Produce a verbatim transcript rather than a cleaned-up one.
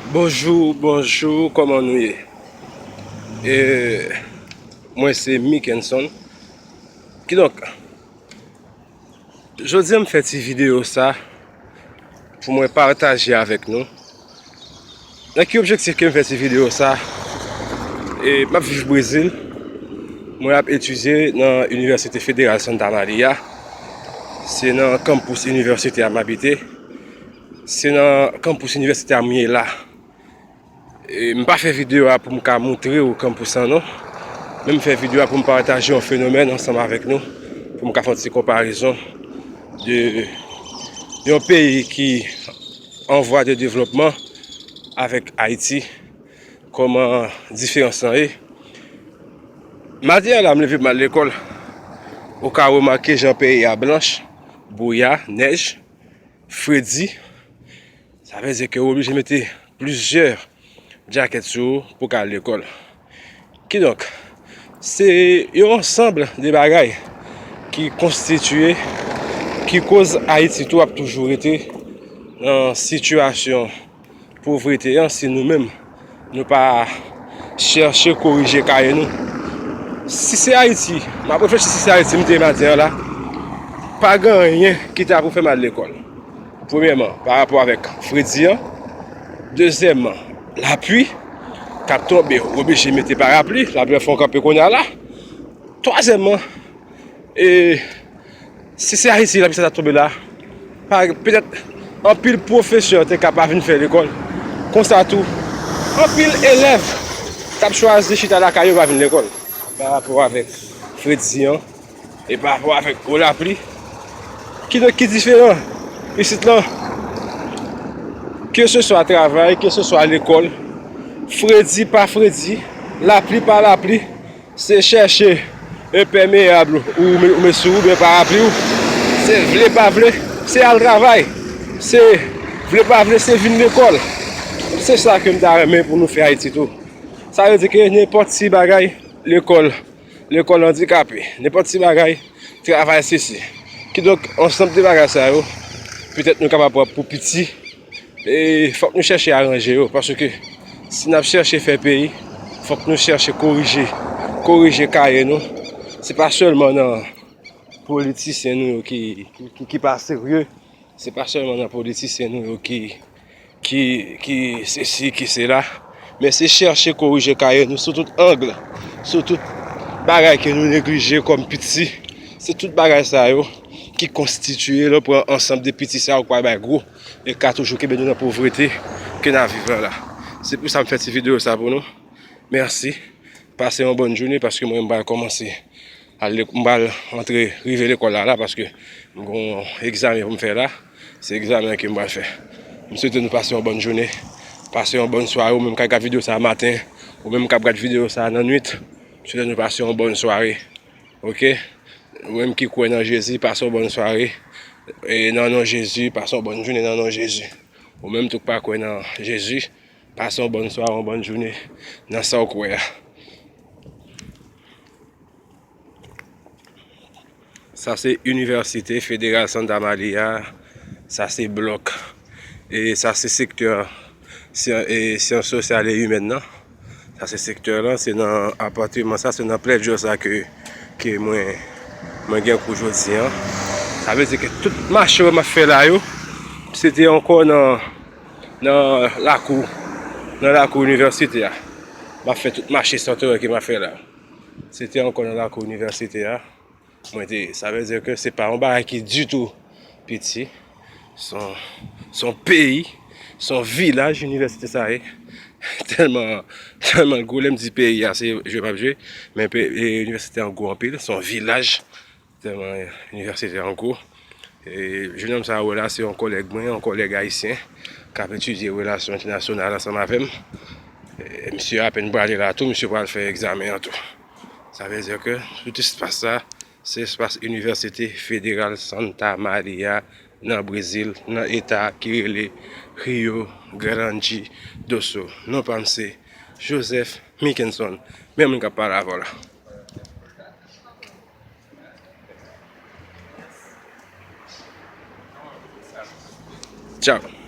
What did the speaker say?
Bonjou, bonjou, kòman nou ye? E, mwen se Mickenson. Kidonk, jodi a m fè ti videyo sa pou mwen pataje avèk nou. Nan ki objektif ke m fè ti videyo sa? E, m ap viv Brezil. Mwen ap etidye nan Inivèsite Federal Santa Maria. Se nan kanpous inivèsite a m abite. Se nan kanpous inivèsite a m ye la. E, m pa fè videyo a pou m ka moutre w kanpous lan non. Men m fè videyo a pou m pataje yon fenomèn ansanm avèk nou, pou m ka fè yon ti konparezon de yon peyi ki an vwa de devlopman avèk Ayiti, kòman diferans lan ye. Maten an la, m leve m al lekòl. Ou ka remake jan peyi a blanch, bouya, nèj, fredi. Sa vle di ke w oblije mete plizyè djakèt sou ou pou w ka al lekòl. Kidonk, se yon ansanm de bagay ki konstitiye, ki koz Ayiti tou ap toujou rete nan sitiyasyon povrete an si nou menm nou pa chèche korije kaye nou. Si se Ayiti, m ap reflechi si se Ayiti m te ye maten an la, pa gen anyen ki ta pou fè m al lekòl. Premyèman, pa rapò avèk fredi an. Dezyèmman, lapli k ap tonbe, ou oblije mete parapli, lapli an fè w kanpe kounye a la. Twazyèmman, e, si se Ayiti lapli sa t ap tonbe la, pa, petèt anpil pwofesè te ka pa vin fè lekòl. Konsa tou, anpil elèv t ap chwazi chita lakay yo pa vin lekòl. Pa rapò avèk fredi an, e pa rapò avèk gwo lapli. Kidonk, ki diferan isit lan? Keseswa travay, keseswa lekòl, fredi pa fredi, lapli pa lapli, se chèche enpèmeyab ou, ou met sou ou, oubyen parapli w. Se vle pa vle, se al travay. Se vle pa vle, se vin lekòl. Se sa ke m ta renmen pou nou fè Ayiti tou. Sa vle di ke nenpòt ti bagay, lekòl, lekòl andikape, nenpòt ti bagay, travay sesi. Kidonk, ansanm de bagay sa yo, petèt nou kapab pran pou piti, e fòk nou chèche aranje yo, paske si n ap chèche fè peyi, fòk nou chèche korije, korije kaye nou. Se pa sèlman nan politisyen nou yo ki, ki, ki, ki pa serye, se pa sèlman nan politisyen nou yo ki, ki, ki sesi, ki sela, men se chèche korije kaye nou sou tout ang, sou tout bagay ke nou neglije kòm piti. Se tout bagay sa yo ki konstitiye, lè w pran ansanm de piti sa yo, ou pral bay gwo, e ka toujou kenbe nou nan povrete ke n ap viv la la. Se pou sa m fè ti videyo sa pou nou. Mèsi. Pase yon bòn jounen, paske mwen, m pral kòmanse al lek-, m pral antre, rive lekòl la, la, paske m gen yon egzamen pou m fè la. Se egzamen an ke m pral fè. M swete nou pase yon bòn jounen, pase yon bòn sware, ou menm k ap gad videyo sa a maten, ou menm k ap gad videyo sa a nan nwit. M swete nou pase yon bòn sware. Oke? Ou menm ki kwè nan Jezi, pase yon bòn sware. E nan non Jezi, pase yon bòn jounen nan non Jezi. Ou menm tou k pa kwè nan Jezi, pase yon bòn sware, yon bòn jounen nan sa w kwè a. Sa se Inivèsite Federal Santa Maria. Sa se blòk. E sa se sektè syan-, e syans sosyal e imèn nan. Sa se sektè lan, se nan apatiman sa, se nan plèdjò sa ke, ke mwen, mwen gen kou jodi an. Sa vle di ke tout mache m ap fè la yo, se te ankò nan, nan lakou, nan lakou inivèsite a. M ap fè tout mache sa w te wè ke m ap fè la. Se te ankò nan lakou inivèsite a. Mwen te, sa vle di ke se pa yon bagay ki ditou piti. Se yon, se yon peyi, se yon vilaj inivèsite sa ye. Tèlman, tèlman l gwo, lè m di peyi a, se jwe m ap jwe. Men pe-, e, inivèsite an gwo anpil, se yon vilaj. Tèlman inivèsite an gwo. E, jenòm sa a w wè la, se yon kòlèg mwen, yon kòlèg ayisyen, k ap etidye relasyon entènasyonal ansanm avè m. E, misye apèn prale la tou, misye pral fè egzamen an tou. Sa vle di ke tout espas sa, se espas Inivèsite Federal Santa Maria nan Brezil, nan eta ki rele Rio Grande do Sul. Non pa m se Joseph Mickenson, men moun k ap pale avè w la. Tchao.